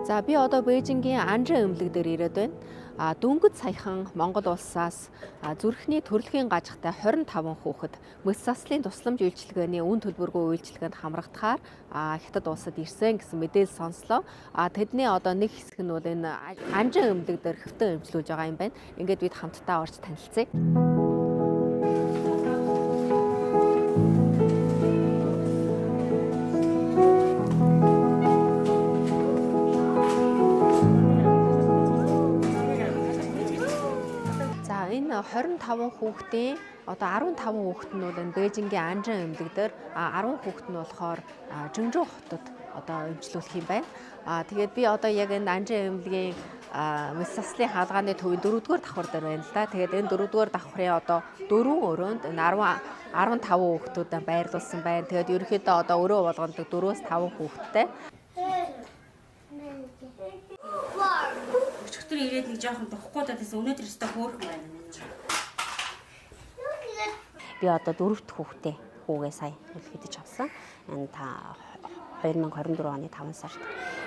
За би одоо Бээжингийн Анжин эмнэлэг дээр ирээд байна. Дөнгөж саяхан Монгол улсаас зүрхний төрөлхийн гажигтай 25 хүүхэд мэс заслын тусламж үйлчилгээний үн төлбөргүй үйлчилгээнд хамрагдахаар Хятад улсад ирсэн гэсэн мэдээлэл сонслоо. Тэдний одоо нэг хэсэг нь бол энэ Анжин эмнэлэг дээр хэвтэн эмчлүүлж байгаа юм байна. Ингээд бид хамтдаа орж танилцъя. Энэ 25 хүүхдийн одоо 15 хүүхэд нь бол энэ Бээжингийн Анжин эмнэлэг дээр, 10 хүүхэд нь болохоор Жинжүү хотод одоо эмчлүүлэх юм байна. Тэгээд би одоо яг энэ Анжин эмнэлгийн мэс заслын хаалгааны төвийн 4-р давхар дээр байна л да. Тэгээд энэ 4-р давхрын одоо 4 өрөөнд энэ 15 хүүхдүүд байрлуулсан байна. Тэгээд ерөнхийдөө одоо өрөө болгонд 4-5 хүүхэдтэй. Өчигдөр ирээд нэг жоохон духгүй даа гэсэн, өнөөдөр өстө хөөрхөн байна. Би одоо 4 дахь хүүхдээ хүүгээ сая үлгэдэж авсан. Энэ та 2024 оны 5 сард.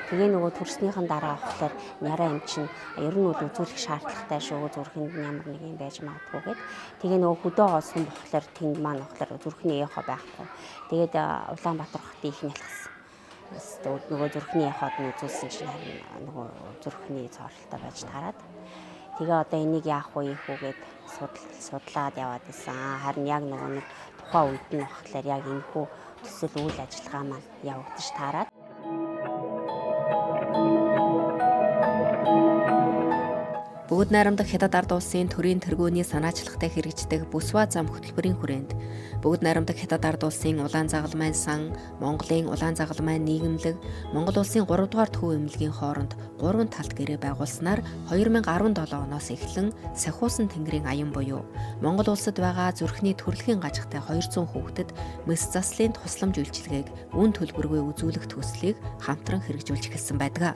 Тэгээ нөгөө төрснийхэн дараа болохоор няраа юм чинь ер нь бол үзүүлэх шаардлагатай шүү. Зүрхэнд нь ямар нэг юм байж магадгүй гэд. Тэгээ нөгөө хөдөө олсон болохоор тэнд маань болохоор зүрхний эхо байхгүй. Тэгээд Улаанбаатар хотын их нялхсан. Нөгөө зүрхний эход нь үзүүлсэн чинь харин нөгөө зүрхний цооролтой байж таарад. Тэгээ одоо энийг яах вэ ийх үү гэд судлаад яваад исэн. Харин яг нөгөө нэг тухайн үед нь болохоор яг энэхүү төсөл үйл ажиллагаа маань явагдаж таарад. Бүгд найрамдах Хятад ард улсын төрийн тэргүүний санаачлагтай хэрэгждэг Бүсва зам хөтөлбөрийн хүрээнд бүгд найрамдах Хятад ард улсын Улаан загалмайн сан, Монголын Улаан загалмайн нийгэмлэг, Монгол улсын 3 дугаар төв эмнэлгийн хооронд 3 талт гэрээ байгуулснаар 2017 оноос эхлэн Сахиусан тэнгэрийн аян буюу Монгол улсад байгаа зүрхний төрөлхийн гажигтай 200 хүүхдэд мэс заслын тусламж үйлчилгээг үн төлбөргүй үзүүлэх төслийг хамтран хэрэгжүүлж эхэлсэн байдаг.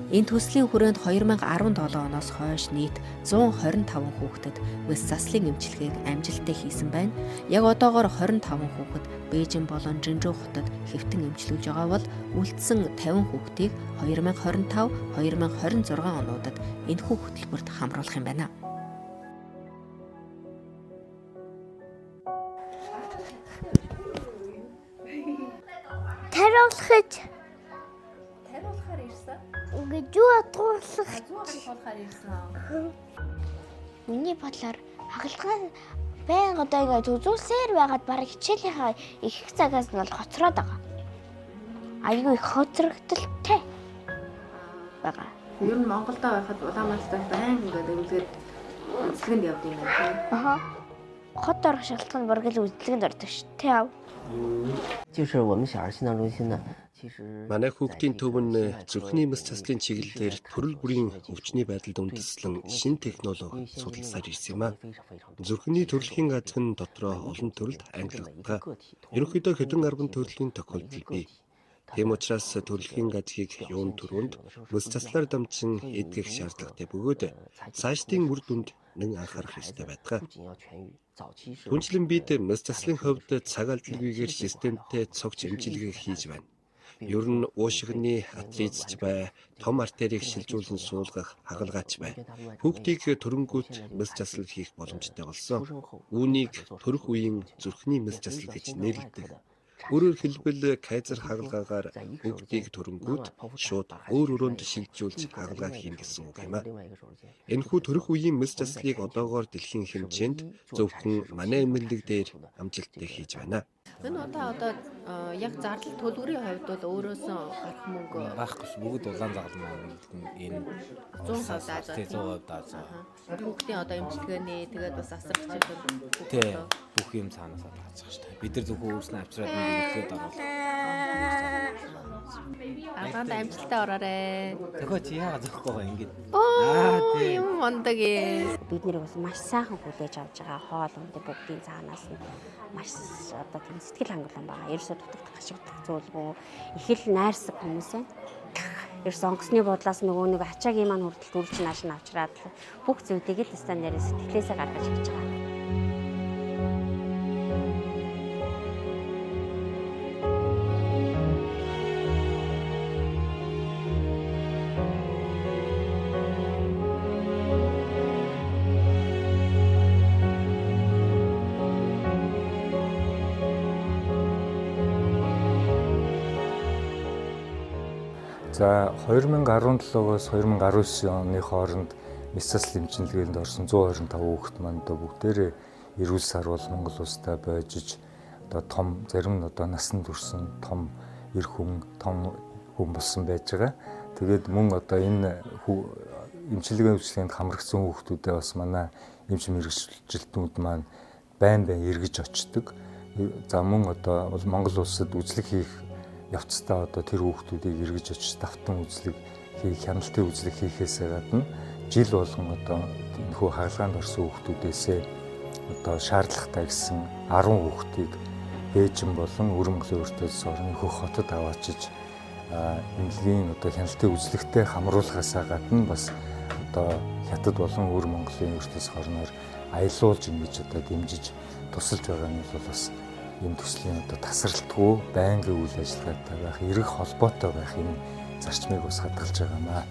Энэ төслийн хүрээнд 2017 оноос хойш нийт 125 хүүхдэд мэс заслын эмчилгээг амжилттай хийсэн байна. Яг одоогоор 25 хүүхэд Бээжин болон Жинжүү хотод хэвтэн эмчлүүлж байгаа бол үлдсэн 50 хүүхдийг 2025, 2026 онуудад энэхүү хөтөлбөрт хамруулах юм байна. Тариулахад тариулахаар ирсэн. Ингээд юу атгуулах атгуулахаар ирсэн. Миний бодлоор хагалгаа байнга одоо ингээд үзүүлсээр байгаад бараг хичээлийнхаа их их цагаас нь бол хоцроод байгаа. Айгүй их хоцрогдолтой байгаа. Ер нь Монголдо байхад Улаанбаатарт байнга ингээд эмнэлгээд үзлэгэнд явд юм байна тийм. Аха. Хот орох шалтгаан бараг л үзлэгэнд ордог шүү дээ. Манай хүүхдийн төв нь зүрхний мэс заслын чиглэлээр төрөл бүрийн өвчний байдалд үндэслэн шинэ технологи судалсаар ирсэн юм а. Зүрхний төрөлхийн гажиг нь дотроо олон төрөлд ангилагддаг. Ерөнхийдөө хэдэн арван төрлийн тохиолдол бий. Тийм учраас төрөлхийн гажгийг юун түрүүнд мэс заслаар дамжин эдгэх шаардлагатай бөгөөд цаашдын үр дүнд нэн анхаарах ёстой байдаг. Түнчлэн бид мэс заслын хувьд цаг алдалгүйгээр системтэй цогц эмчилгээ хийж байна. Ер нь уушигны атризч бай, том артерийг шилжүүлэн суулгах хагалгаач бай. Хүүхдийг төрөнгүүт мэс засал хийх боломжтой болсон. Үүнийг төрөх үеийн зүрхний мэс засал гэж нэрлэдэг. Өөрөөр хэлбэл кайзер хагалгаагаар хүүхдийг төрөнгүүт шууд өөр өрөөнд шилжүүлж хагалгаа хийнэ гэсэн үг юм а. Энэхүү төрөх үеийн мэс заслыг одоогоор дэлхийн хэмжээнд зөвхөн манай эмнэлэг дээр амжилттай хийж байна. Энэ удаа одоо яг зардал төлбөрийн хувьд бол өөрөөсөө гарах мөнгө байхгүй ш. Бүгд улаан загалмай энэ 100% дааж байгаа. 100% дааж байгаа. Хүүхдийн одоо эмчилгээний тэгээд бас асрагчийн тий бүх юм цаанаасаа дааж байгаа ш. Бид нар зөвхөн өөрснөө авчираад ингээд оруулах. Аргаанд амжилттай ороорой. Зөхөө чи яагаад зөхгүй байгаа ингээд. Аа тий. Юм мундаг ээ. Бид нэр бас маш сайхан хүлээж авч байгаа хоол ундыг бүгдийн цаанаас нь маш одоо тийм сэтгэл хангалуун байгаа. Ерөөсөө дутагдах гашигдах зүйлгүй их л найрсаг хүмүүс байна. Ерөөс онгоцны буудлаас нөгөө нэг ачаагийн маань хүртэл дүрж нааш нь авчираад бүх зүйлийг л өстөн нэрээ сэтгэлээсээ гаргаж ирж байгаа. За, 2017-оос 2019 оны хооронд мэс засал эмчилгээнд орсон 125 хүүхэд маань одоо бүгдээрээ эрүүл саруул, Монгол улстай бойжиж, одоо том, зарим нь одоо насанд хүрсэн том эр хүн, том хүн болсон байж байгаа. Тэгээд мөн одоо энэ эмчилгээний үйлчилгээнд хамрагдсан хүүхдүүдээ бас манай эмч мэргэжилтнүүд маань байн байн эргэж очдог. За, мөн одоо Монгол улсад үзлэг хийх явцдаа одоо тэр хүүхдүүдийг эргэж очиж давтан үзлэг хийх, хяналтын үзлэг хийхээсээ гадна жил болгон одоо энэхүү хагалгаанд орсон хүүхдүүдээсээ одоо шаардлагатай гэсэн 10 хүүхдийг Бээжин болон Өвөр Монголын өртөөс орны хөх хотод аваачиж эмнэлгийн одоо хяналтын үзлэгтэй хамруулахаасаа гадна бас одоо Хятад болон Өвөр Монголын өртөөс хорноор аялуулж, ингэж одоо дэмжиж тусалж байгаа нь бол бас энэ төслийн одоо тасралтгүй байнгын үйл ажиллагаатай байх, эерэг холбоотой байх энэ зарчмыг бас хадгалж байгаа юм аа.